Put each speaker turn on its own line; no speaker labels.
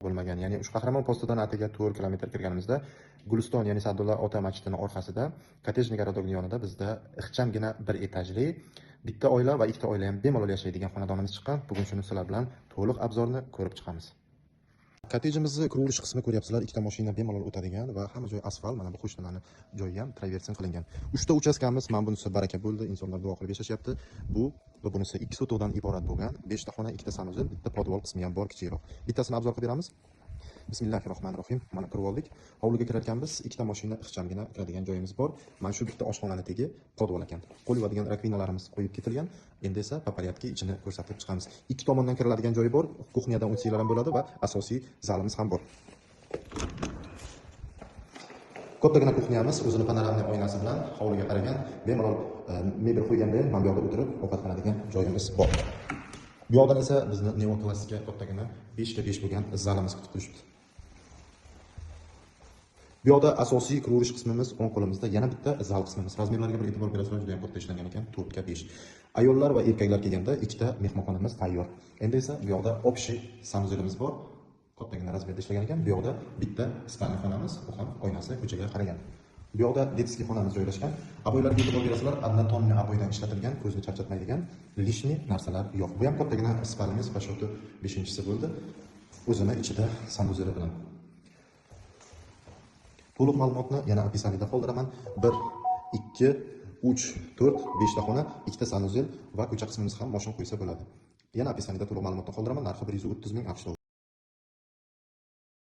Bo'lmagan, ya'ni Uch Qahramon postidan atigi 4 kilometr kirganimizda Guliston, ya'ni Sa'dullo ota masjidining orqasida, коттеджный городок ning yonida bizda ixchamgina bir etajli, bitta oila va ikkita oila ham bemalol yashaydigan xonadonimiz chiqqan. Bugun shuni sizlar bilan to'liq обзор ni ko'rib chiqamiz. Kottejimizni qurilish qismi ko'ryapsizlar, ikkita mashina bemalol o'tadigan va hamma joy asfalt, mana bu qo'shnilarni joyi ham traversin qilingan. Uchta uchastkamiz, mana bunisi baraka bo'ldi, insonlar duo qilib yashashyapti. Bu va bunisi 2 sotixdan iborat bo'lgan, 5 ta xona, ikkita санузел, bitta podval qismi ham bor kichikroq. Bittasini обзор qilib beramiz. Bismillahir rohmanir rohim. Mana kirib oldik. Hovliga kirarkanmiz, ikkita mashina ixchamgina kiradigan joyimiz bor. Mana shu bitta oshxonani tegi podval ekan. Qo'l yuvadigan раковина larimiz qo'yib ketilgan. Endi esa по порядке ichini ko'rsatib chiqamiz. Ikki tomondan kiriladigan joyi bor. Кухня dan o'tsanglar ham bo'ladi va asosiy zalimiz ham bor. Kattagina кухня miz o'zini панорамный oynasi bilan hovliga qaragan, bemalol mebel qo'yganda ham mana bu yoqda o'tirib ovqatlanadigan joyimiz bor. Bu yoqdan esa bizni neoklassika kattagina 5 ga 5 bo'lgan zalimiz kutib turishibdi. Bu yoqda asosiy kiraverish qismimiz, o'ng qo'limizda yana bitta zal qismimiz. Размер lariga bir e'tibor berasizlar, juda ham katta ishlangan ekan, 4 ga 5. Ayollar va erkaklar kelganda ikkita mehmonxonamiz tayyor. Endi esa bu yoqda общий санузел imiz bor. Kattagina размер da ishlagan ekan. Bu yoqda bitta спальный xonamiz, u ham oynasi ko'chaga qaragan. Bu yoqda детский xonamiz joylashgan. Обои larga e'tibor berasizlar, однотонный обой dan ishlatilgan, ko'zni charchatmaydigan лишний narsalar yo'q. Bu ham kattagina спальный miz, по счету 5-chisi bo'ldi. O'zini ichida санузел i bilan. To'liq ma'lumotni yana описание da qoldiraman. 1, 2, 3, 4, 5 ta xona, ikkita санузел va ko'cha qismimiz ham mashina qo'ysa bo'ladi. Yana описание da to'liq ma'lumotni qoldiraman. Narxi 130 ming AQSh dollari.